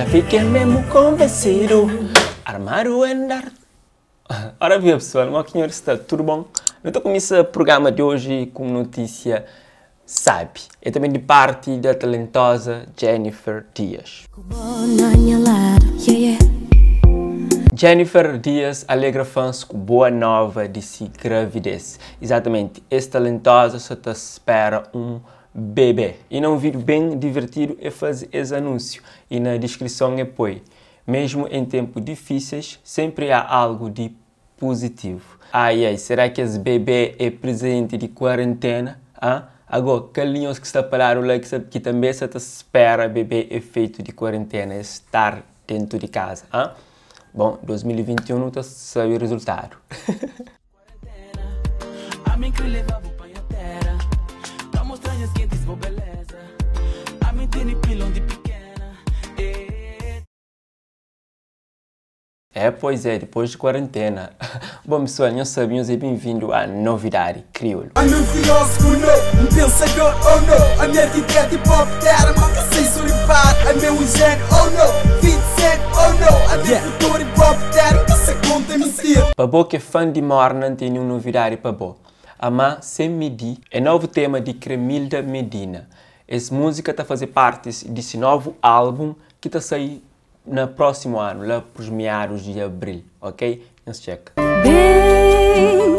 Já fiquei mesmo convencido Armado andar Ora viva pessoal, mo ki nhor sta? Tudo bom? Nu ta kumisa programa di oji ku un notísia sabi. É ta ben di parti da talentosa Jennifer Dias. Jennifer Dias alegra fãs ku boa nova di si gravidez. Exatamente, es talentosa sa ta spera un bebé. Y na un vídeo ben divertidu é faze es anúnsiu y na diskrison é poi, Mesmo em tempo difíceis, sempre há algo de positivo. Ai ai, será ki es bebé é presente di quarentena? Hã? Agó, kal di nhos ki sta paradu la ki sa ki tanbê sa ta spera bebé efeitu di quarentena, es star dentu di kaza? Hã? Bon, 2021 nu ta sabe rezultadu. É, pois é, depois de quarentena. Bom pessoal, nhos sabe, nhos é bem-vindo a Novidade Kriolu. Ami um filósofo no, um pensador oh no Ami arquiteto hip hop terra ma ka sei surifar Ami é um gênio oh no, 20 cent oh no Ami é futuro hip hop terra ka sa conta mentira. Pa bo ki é fã di morna N tene un novidadi pa bo Amá sen midi é novu tema di Cremilda Medina Es múzika ta faze partis di si novu álbum ki ta sai na prósimu anu, la pros meados di abril, ok? Nhos txeka. Bem,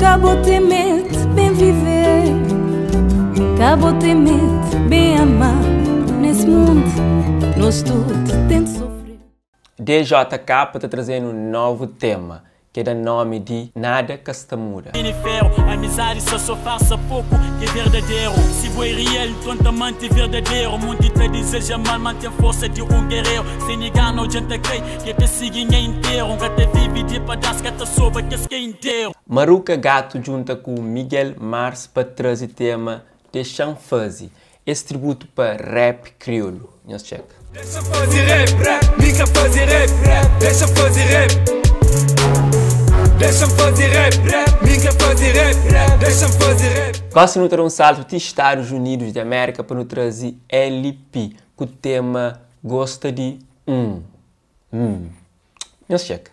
ka bo ten med, ben vivê Ka bo ten med, ben amá Nes mund, nos tud ten d'sofrê. DJK ta traze-nu novu tema Ke da nomi di Nada Ka Sta Muda. Tene ferro, amizadi sa so farsa poku ke verdaderu Si bo é real, nton ta mante verdaderu Munti ta dizeja mal, ma ten forsa di un guerreru Se nigga no dja ta kai, ke ta sigi nha interu N ka ta vivi di padas, ka ta soba kes ke interu. Maruka Gato djunta ku Miguel Mars pa traze tema Dexa-m Faze. Es tributu pa rap kriolu. Nhos txeka. Dexa faze rap, rap, mi ka faze rap, rap, dexa faze rap. Dexa-m faze rap, rap, mi ka faze rap, rap, dexa-m faze rap. Gosi nu ta da un saltu ti Stadus Unidus di Amérika pa nu traze LP ku tema Gosta di Hum. Hum. Nhos txeka.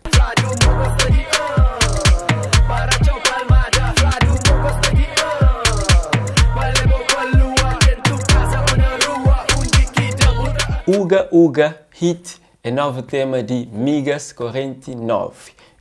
Uga Uga Hit é novu tema di Migas Corrente 9.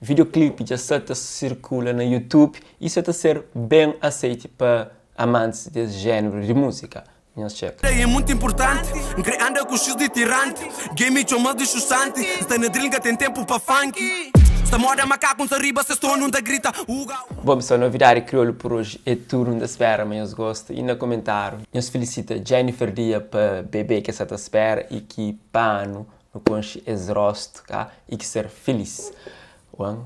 Videoclip dja sa ta sirkula na YouTube y sa ta ser ben aseite pa amantis des género di múzika. Nhos txeka. É mutu inpurtanti N kre anda ku xis di tiranti Game txoma-s di xuxanti N sta na drill n ka ten tenpu pa funky Sta moda makaku n sta riba ses tronu N ta grita uga uga. Bom pessoal, novidadi kriolu por oji é tudu, N ta spera ma nhos gosta y na komentariu nhos felisita Jennifer Dia pa bebé ke sa ta spera y ki pa anu nu konxe es rostu ka y ki ser felis. One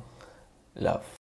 love.